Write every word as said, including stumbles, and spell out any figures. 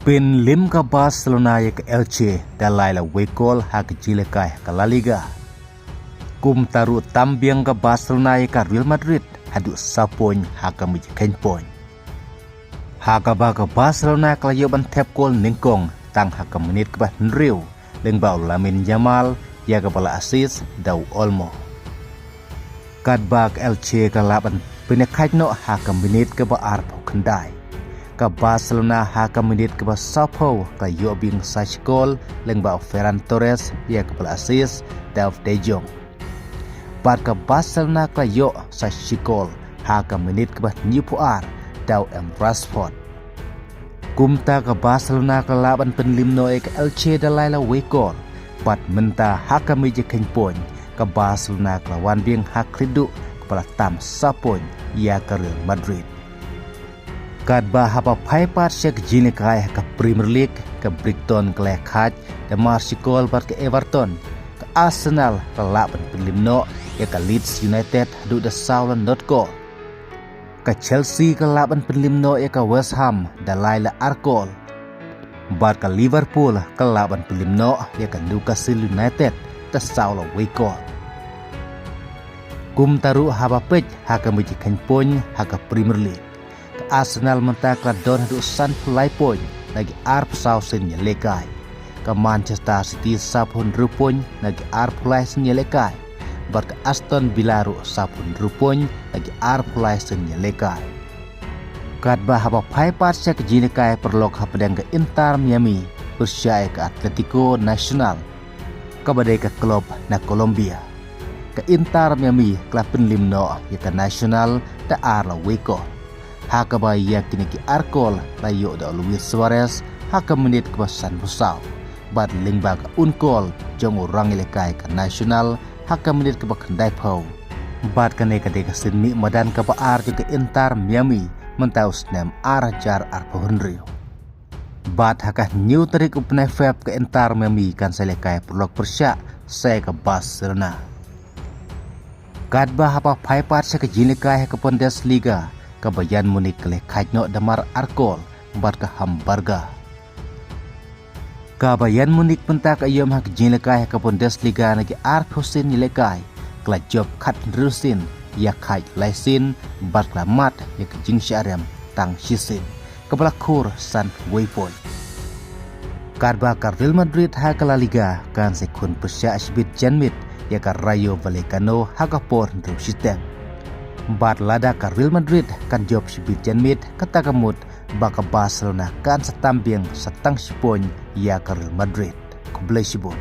Pynlem ka Barcelona ïa ka Elche da lai la wei kol ha ka jingïalehkai ha ka La Liga. Kumta ruh tam biang ka Barcelona ïa ka Real Madrid haduh saw point ha ka mih jingkheiñ point. Ha kaba ka Barcelona ka la ïoh ban thep kol nyngkong tang ha ka minit kaba hynriew lyngba u Lamine Yamal ïa kaba la assist da u Olmo. Katba ka Elche ka lah ban pynïakhaid noh ha ka minit kaba arphew khyndai. Ka Barcelona ha ka minit kaba sawphew ka ïoh biang sa shi kol lyngba u Ferran Torres ïa kaba la assist da u De Jong. Bad ka Barcelona ka ïoh sa shi kol ha ka minit kaba hynñiewphew ar da u Marcus Rashford. Kumta ka Barcelona ka lah ban pynlem noh ïa ka Elche da lai la wei kol. Bad mynta ha ka mih jingkheiñ point ka Barcelona ka la wan biang ha khlieh duh kaba la tam saw point ïa ka Real Madrid. Katba haba phai pat sha ka jingïalehkai ha ka Premier League, ka Brighton ka la ïakhaid da mar shi kol bad ka Everton. Ka Arsenal ka lah ban pynlem noh ïa ka Leeds United haduh da saw la not kol. Ka Chelsea ka lah ban pynlem noh ïa ka West Ham da lai la ar kol. Bad ka Liverpool ka lah ban pynlem noh ïa ka Newcastle United da saw la wei kol. Kumta ruh haba peit ha ka mih jingkheiñ point ha ka Premier League, ka Arsenal mynta ka la don haduh sanphew lai point na ki arphew saw sien ïalehkai. Ka Manchester City sawphew hynriew point na ki arphew lai sien ïalehkai. Bad ka Aston Villa ruh sawphew hynriew point na ki arphew lai sien ïalehkai. Katba haba phai pat sha ka jingïalehkai paralok hapdeng ka Inter Miami pyrshah ïa ka Atletico Nacional, kaba dei ka klub na Colombia, ka Inter Miami ka la pynlem noh ïa ka Nacional da ar la wei kol. Ha kaba ïa kine ki ar kol la ïoh da u Luis Suarez ha ka minit kaba sanphew saw. Bad lyngba ka own goal jong u rangïalehkai ka Nacional ha ka minit kaba khyndaiphew. Bad kane ka dei ka sien mih madan kaba ar jong ka Inter Miami mynta u snem ar hajar arphew hynriew. Bad ha ka hynñiew tarik u bnai Feb ka Inter Miami kan sa ïalehkai paralok pyrshah sa ïa ka Barcelona. Katba haba phai pat sha ka jingïalehkai ha ka Bundesliga, ka Bayern Munich ka la ïakhaid noh da mar ar kol bad ka Hamburger. Ka Bayern Munich mynta ka ïoh ha ka jingïalehkai ha ka Bundesliga na ki arphew sien ïalehkai, ka la jop khathynriew sien, ïakhaid lai sien bad ka la mad ïa ka jingshah rem tang shisien, kaba la khur san wei point. Katba ka Real Madrid ha ka La Liga kan sa ïakhun pyrshah shibit janmiet ïa ka Rayo Vallecano ha ka por hynriew shiteng. Bad lada ka Real Madrid kan jop shibit janmiet, kata ka mut ba ka Barcelona kan sa tam biang sa tang shi point ïa ka Real Madrid. Khublei shibun.